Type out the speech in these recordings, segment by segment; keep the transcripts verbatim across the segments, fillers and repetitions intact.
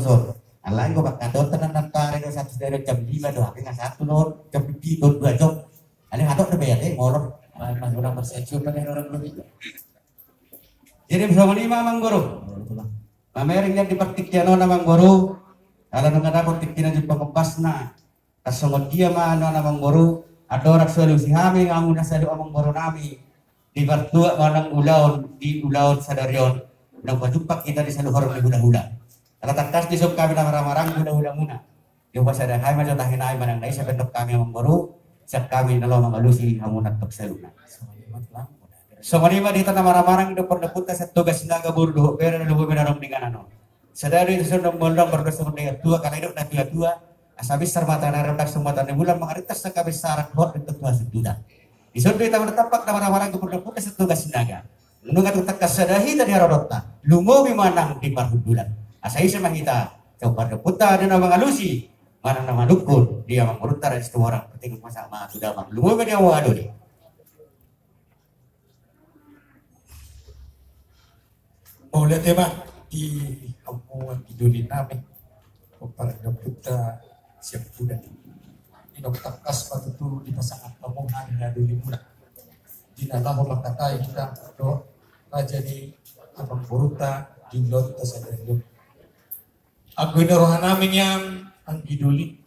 Tuh, alai gua bakal tonton nang nang tare do satu dari jam lima do, akhirnya satu do, jam pitu do, dua jam. Alai hadok do biar deh, molor. Mas, mas, ulang persecuan, mas, orang belum itu. Jadi, bersama lima, Amang Guru. Mamereng nian di partingkian on, Amang Guru. Ala nunga dapot tingkina jumpa kempasna. Tarsongon dia ma nuaeng, Amang Boru, andorang so alusi hami hamu na saluhut amang boru nami, di partuat manang ulaon, di ulaon sadari on, na pajumpang hita di saluhut ni hulahula. Ala tangkas dison hami na marhahamaranggi hulahulamuna, dipasahat hami ma jo tahi nami manang na ise pe hami, Amang Boru, sian hami na laho mangalusi hamu na tong saluhutna. Songon i ma di hita na marhahamaranggi dohot pardomuta Siantuka Sinaga, boru dohot bere, na lumobi na adong di inganan on. Sada do i songon na umbahen, mardosa songon na tua, kala didok na tua-tua, asa binsar mata ni ari, ondang songon mata ni bulan, mangarintas angka binsaran, hot di tontu hasundutan. Dison do hita martampak na marhahamaranggi dohot pardomuta Siantuka Sinaga. Nunga tung tangkas sada hita di haradeonta, lumobi ma nang di parhundulan. Asa ise ma hita, saluhut pardomuta, di na mangalusi manang na manungkun di amang borunta Raja Situmorang, partingkian pasahat ma tu damang, lumobi ma di hamu hahadoli. Mauliate ma di hamu anggi doli nami, pomparan ni ompunta Siampudan. Nidok tangkas ma tutu dipasahat hamu hami hahadolimuna, di na laho mangkatai hita dohot raja ni amang borunta di ulaonta sadari on. Anggo di roha nami nian anggi doli,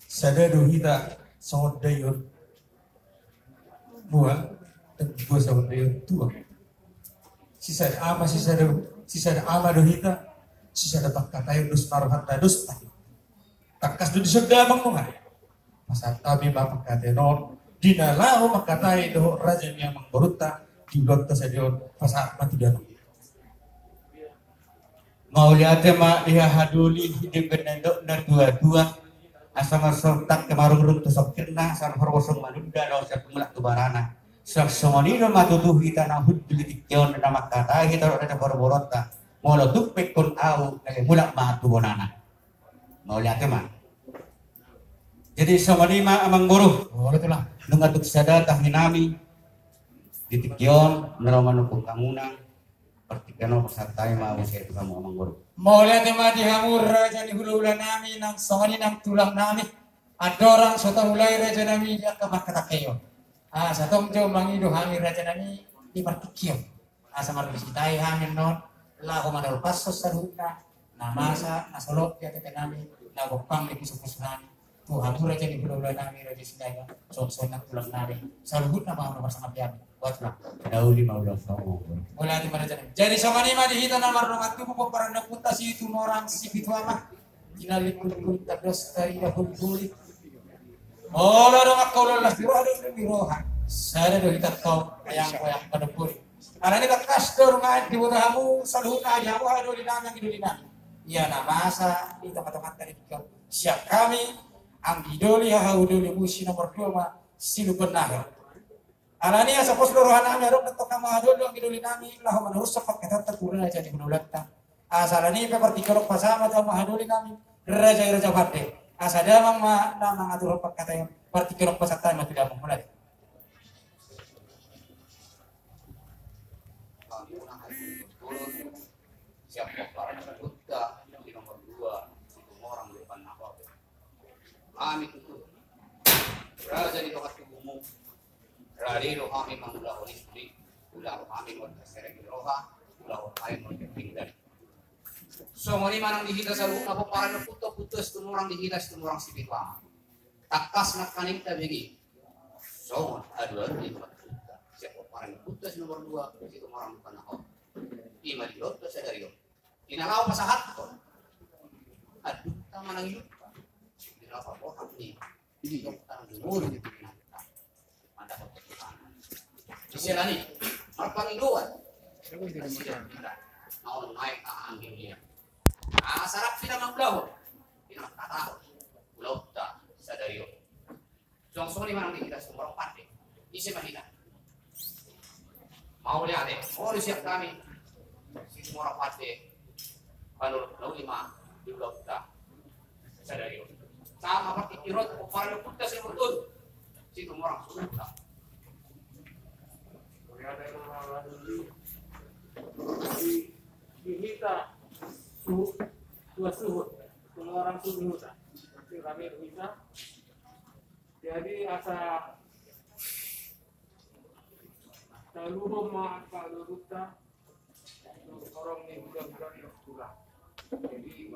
sada do hita songon daion mual, dang dua songon daion tuak. Sisada ama, sisada, sisada ama do hita, sisada pangkataion, dos ma rohanta, dos tahi. Tangkas do dison damang nunga. Pasahat hami ma pangkataion on, di na laho mangkatai dohot raja ni amang borunta di ulaonta sadari on, pasahat ma tu damang. Mauliate ma di hahadoli, di bennai dok na tua-tua, asa marsortak ke marungrung tu songkirna, asa marhorbo song manunda, laos sian mulak tu barana. Suang songon i do ma tutu hita na hundul di tingki on, na mangkatai hita dohot raja parboruonta, molo tung pe ingkon ahu, na mulak ma tu bonana. Mauliate ma. Jadi songon i ma, Amang Boru. Molo tulang. Nunga tung sada tahi nami di tingki on, na laho manungkun hamuna. Partingkian on pasahat hami ma muse tu hamu, Amang Boru. Mauliate ma di hamu raja ni hulahula nami, nang songon i nang tulang nami. Andorang so tamulai raja nami di angka pangkataion on, asa tong jo mangido hami raja nami di partingkian on. Asa marhite hami annon laho manolpas saluhutna na masa, na solot di ateate nami, na gompang di pusupusu nami. Tu hamu raja ni hulahula nami, raja Sinaga, songon i nang tulang nami, saluhutna ma hamu na marsangapian. Buat ma. Dauli ma ulaon. Mauliate ma raja nami. Jadi songon i ma di hita na mardongan tubu, pomparan ni ompunta Situmorang Sipitu Ama. Di na lingkung-lingkung tandos tarida hundul i. Molo adong angka ulaon las ni roha, dohot las ni roha, sada do hita tong, ayang goyang padompuri. Alani tangkas do nunga diboto hamu saluhutna, di hamu hahadoli nami, anggi doli nami, ia na masa di tonga-tonganta di tingki on, sian hami anggi doli, hahadolimu si nomor dua ma Silupon Nahor. Alani asa pos do roha nami, adong do tong hamu hahadoli, anggi doli nami, laho manarushon pangkataionta tu raja ni hulahulanta. Asa alani pe partingkian on pasahat ma tu hamu hahadoli nami, raja i Raja Pande. Asa damang ma na mangaturhon pangkataion, partingkian on pasahat hami ma tu damang. Mulai. Siap, para di nomor dua, Situmorang Sipitu Ama. Hami tutu raja di tonga tubumu, rade do hami mangulahon i, uli, ulaon hami molo serep ni roha, ulaon hami molo serep ni daging. Songon i ma nang di hita saluhutna pomparan ni ompunta, ompunta Situmorang, di hita Situmorang Sipitu Ama. Tangkas nangkaning tabege songon adu-adu di tonga tubuta, sian pomparan ni ompunta si nomor dua, Situmorang Sipitu Ama. I ma di ulaonta sadari on. Di na laho pasahathon andukta manang idupta, di na laho paboahon ni dokter di umur di tingkina, mandapot ketuhanan. Di siala ni i marpangidoan, na on naeng anggi dia, asa rap hita mangulahon, di na mangkatahon ulaonta sadari on. Suang songon i ma nang di hita Situmorang Pande. Ise ma hita? Mauliate, molo sian hami Situmorang Pande, panorot na uli ma di ulaonta sadari on. Sahat ma partingkian on tu pomparan ni ompunta si nomor tolu, Situmorang Sumorta. Mauliate ma di hita tu Dua suhut, dua orang suhut. Berarti rame bisa. Jadi asa taluhon ma angka luluhta, horong ni bulan-bulan yang pulang. Jadi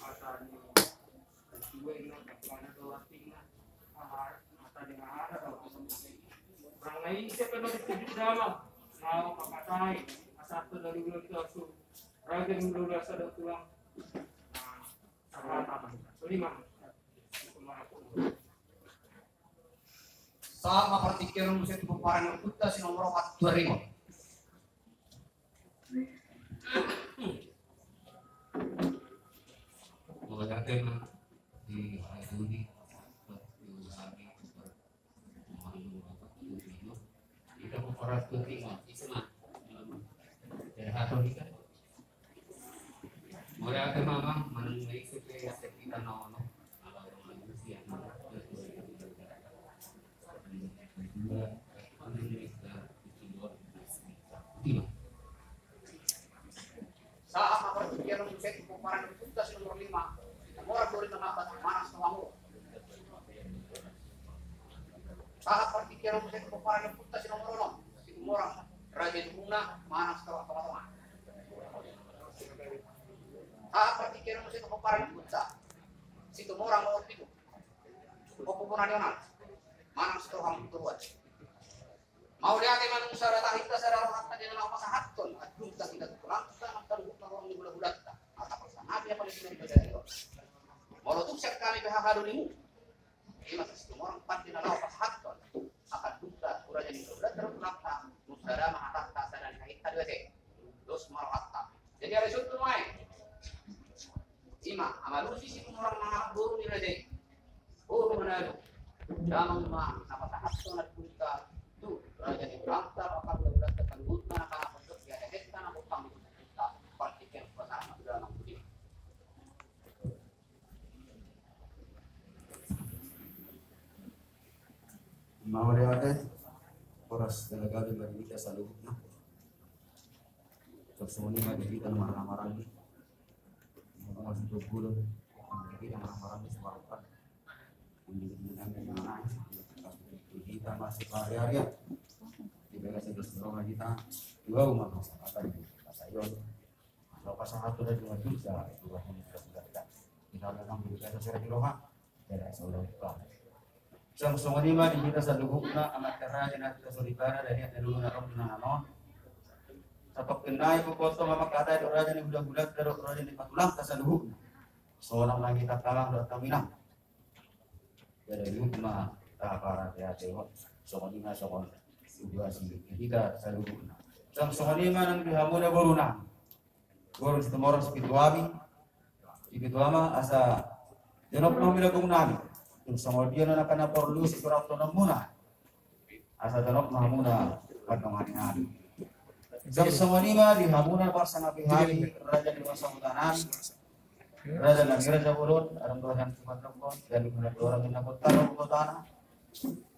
asa ni dua ini, mana dua tinggal, mata dengan ada, orang lain siapa yang mau ditunjuk nama, mau pakai, asa tu dari bulan itu langsung raja yang dulu asa ada tulang. Nah, Sahat ma partingkian muse tu pomparan ni ompunta si nomor opat dua ribu. Mauliate ma di Haji Uli. Mauliate ma, Amang, manang na ise pe asa hita na ono. Sahat ma partingkian muse tu pomparan ni ompunta si nomor lima. Nomor dua lima, manang Sitohang. Sahat partingkian muse tu pomparan ni ompunta si nomor onom. Situmorang, raja ni Tonga, manang Sitohang Tonga-tonga. Sahat partingkian muse tu pomparan ni ompunta. Situmorang nomor pitu. Ompu Bona ni Onan, manang Sitohang Toruan. Mauliate ma nunga sada tahi hita sada rohanta di na laho pasahathon andungta hita tu tulangta nang saluhutna horong ni hulahulanta. Asa parsangap ia pala di na di badan ni roha. Molo tung sian hami pe haha do nimu. Ima Situmorang pande na laho pasahathon angka andungta tu raja ni hulahulanta dohot tulangta. Nunga sada ma hatanta, sada ni hahitanta do ate. Dos ma rohanta. Jadi ada suttu mai. Ima, Ama Lusi Situmorang manang boru ni raja i. Boru Manado. Damang ma na pasahathon andungta tu raja ni hulahulanta, angka hulahulanta saluhutna, angka na pondok di adat heta na bottang di hulahulanta. Partingkian pasahat ma tu damang budi. Mauliate, horas jala gabe ma di hita saluhutna. Songon i ma di hita na marhahamaranggi. Mauliate ma di hita na marhahamaranggi. Di hita masih pariaria. Di bagasan dos dorong hita. Dua umat masyarakat di Pasaion. Laho pasahathon na dua juta, dua juta. Di dalam dua juta sasera di roha. Jadi, asa ulang buka. Songon i ma di hita saluhutna, amanta raja na hita saudara, dari hita dulu na rom na nanon. Satongkin nai huboto ma mangkatai dohot raja ni hulahulanta dohot raja ni patulangta saluhutna. Sonang na hita talang dohot taminang. Jadi, luhut ma taparate-ate ho. Songon i ma songon situasi di hita saluhutna. Songon i ma nang di hamuna borunami. Boru Situmorang, sipitu hami. Sipitu hami asa jonok ma hami di agung nami. Tung songon dia na angka na porlu sisurathononmuna. Asa jonok ma hamuna pandongani hami. Songon i ma di hamuna parsangapi hami, raja ni parsahutanami. Raja nami raja bolon, adong do hami sipandokon, gabe ma na dorang na kota na kotana.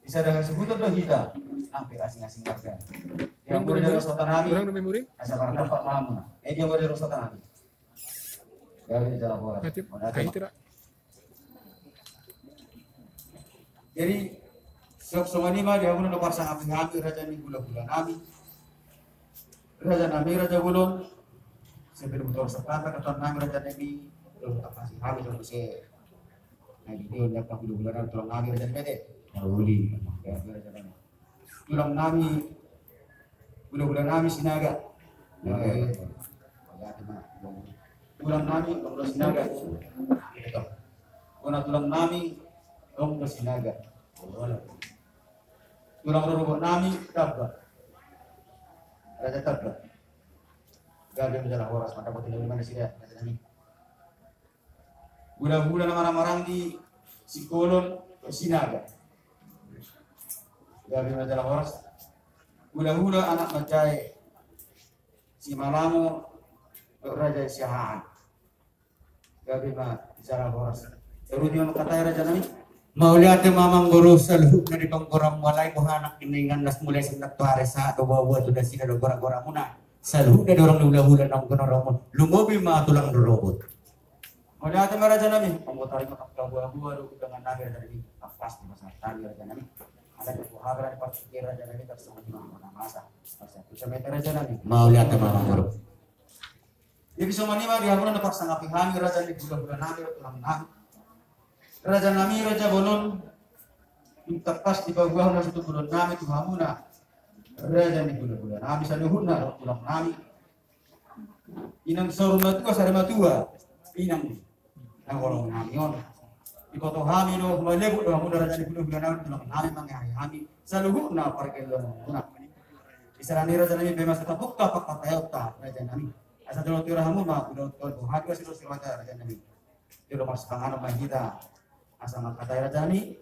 Di sada hasuhuton do hita, nang pe asing-asing marga. Di hamuna raja ni parsahutanami, asa mardampar ma hamuna. Eh, di hamuna raja ni parsahutanami. Gabe jala horas. Jadi, songon i ma di hamuna na parsangapi hami, raja ni hulahulanami. Raja nami raja bolon. Sebelum tor sepatah kata nami raja nami. Belum tak kasih hami sama se. Nah, di dia nyak hulahulanami, tulang nami raja nami de. Uli. Ya, raja nami. Tulang nami, hulahulanami Sinaga. Tulang nami, tulang Sinaga. Bona tulang nami, tulang Sinaga. Tulang rorobot nami, Tamba. Raja Tamba. Gabe ma jala horas, mantap. Botin dari mana sih dia? Raja nami. Hulahula na marhahamaranggi, Singkolon, Sinaga. Gabe ma jala horas. Hulahula anak manjae, Simalamo, raja Siahaan. Gabe ma jala horas. Terus dia mangkatai raja nami. Mauliate ma amang boru saluhutna di panggoranmu, alai boha anak ninna inanna mulai sian na tuari sahat do boa-boa tu nasida do gora-goramuna. Saluhutna di horong ni hulahula na hungkon horongmu. Lumobi ma tulang rorobot. Mauliate ma raja nami, anggo tarima paboa-boa do undangan nami raja nami, pas di masa tadi raja nami. Ada kebutuhan di pas di raja nami, tarsongon i ma na masa. Masa tu sama raja nami. Mauliate ma amang boru. Jadi songon i ma di hamu na pasangapi hami raja ni hulahula nami, tulang nami. Raja nami, raja bolon. Minta pas di paboa na satu bolon nami tu hamu na. Raja ni hulahula nami saluhutna, tulang nami. Inang saur matua, sari matua. Inang na holong nami on. Diboto hami do, malebut do hamu na raja ni hulahula nami, tulang nami, mangae hami. Saluhutna pargello muna. Di sana ni raja nami, bema sata bukta, pakataionta raja nami. Asa jolo tu raja hamu ma, udah tuan buhati, asa jolo sirata raja nami. Jolo marsipanganon ma hita. Asa mangkatai raja nami,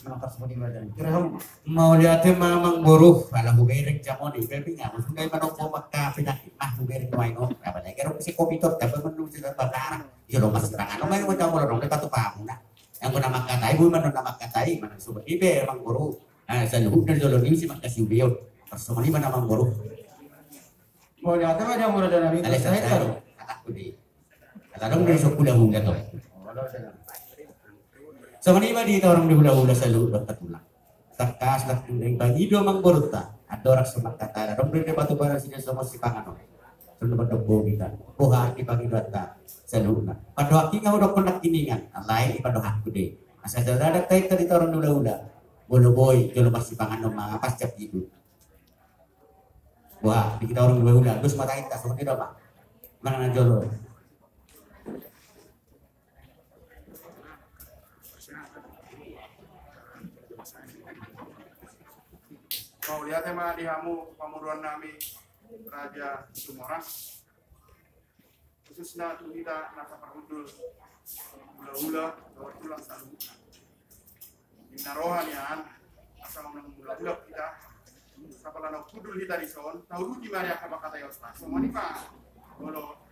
manangkap semua di raja nami. Jolo hamu. Mauliate ma amang boru, pala hubereng jamon i, berbi nga, maksudnya manongko maka pinaki, mah hubereng nuaeng on, apa lagi, rok si kopi tot, tapi menurut si batara, jolo marsipanganon ma, yang mau jamon dong, dia patu pamu na. Yang guna mangkatai, guna mangkatai, mana sobat ibe, amang boru. Ah, saluhutna jolo ni si mangkasi ubeon. Tarsongon i ma na amang boru. Mauliate ma di hamu raja nami. Ale, sahit sahit. Kataku di. Kata dong dari sokula hula to. Songon i ma di torang di hulahula saluhut dohot tulang. Tangkas lah tu deng pangido amang borunta. Andorang so mangkatai, adong do di batu bara sida so marsipanganon. Songon mandok bohita. Boha di pangidoanta saluhutna. Pandohaki nga hudokkon nangkiningan. Alai pandohakku de. Asa jala dadak tainta di torang di hulahula. Molo boi, jolo marsipanganon ma, pas jam pitu. Wah, di hita orang dua ulang, terus mata kita, songon i do ma. Manang na jolo. Mauliate ma di hamu pamoruan nami Raja Situmorang. Khususna tu hita na saparhundul hulahula dohot tulang saluhutna. Ninna roha nian asa unang hulahula hita, asa pala na hundul hita dison, tauduti ma di angka pakataionta. Songon i ma molo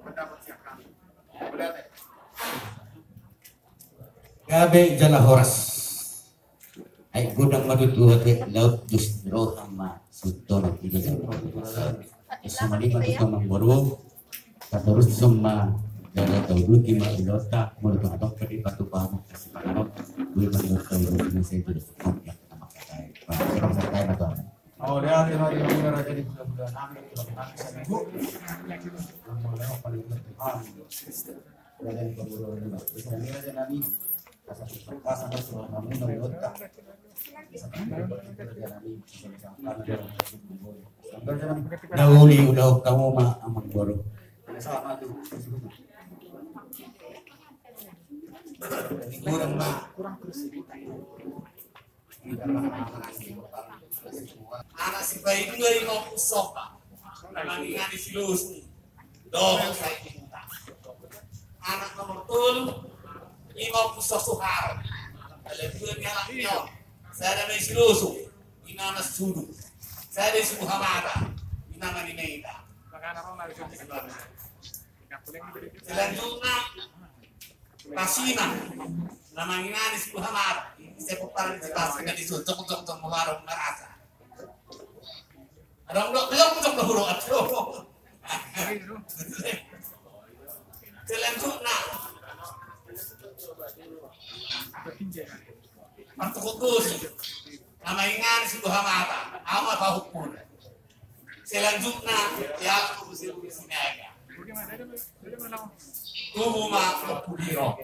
pendapat sian hami. Mauliate. Gabe jala horas. Ai godang ma tutu ate, laut dos ni roha ma sutono. Songon i ma tutu amang boru. Tatorus ma jala tauduti ma di hita, molo tung adong pe di patu pamu kasi panganon. Dui ma tauduti ma sai tutu. Mauliate ma di hamu raja ni hulahula nami, tulang nami saluhut. Raja ni hulahula nami. Na uli ulaon hamu ma amang boru. Anak sipaidua i ma Pusaka. Na mangingani si Losu. Dohot Sai Kuta. Anak nomor tolu i ma Pusaka Suhar. Ala dua ni anak ni on. Sada ma i si Losu. Inana Sudu. Sada i si Buhamata. Inana ni Meta. Selanjutna Pasina, na mangingani si Buhamara. Ini saya kuparan si Pasina di Sultan, Sultan Muharram merasa. Ada orang bilang, "Belum, belum, belum, belum." Selanjutna, Martu Kudus, na mangingani si Buhamara, ama pahumpuna. Selanjutna, ya, Sinaga. Tubu ma Ompu Biro.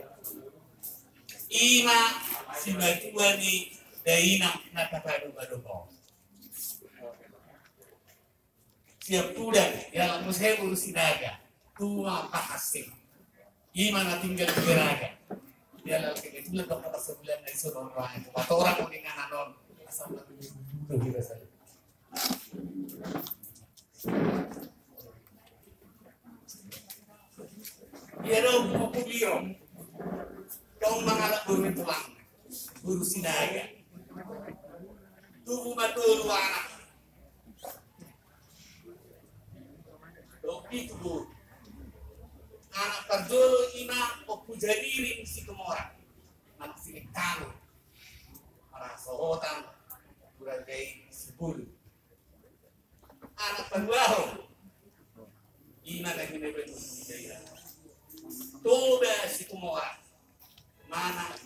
Ima simatua ni dainang na tapadopadopa. Siap tudan, ya, muse boru Sinaga. Tua pahasing. Ima na tinggal di Beraga. Ya, lalu kebetulan dong kata sebulan dari sono, wah, itu patorang kuningan anon. Asal dulu, dulu, dulu, dulu. Ia do buku biro. Kau mangalap boru tulang. Boru Sinaga. Tubu ma tolu anak. Dohot pitu boru. Anak parjolo ima Ompu Jaririn Situmorang. Anak silik tanu. Marasohotan. Kurang gaya sibul. Anak paduahon. Ima na gina batu. Toba anak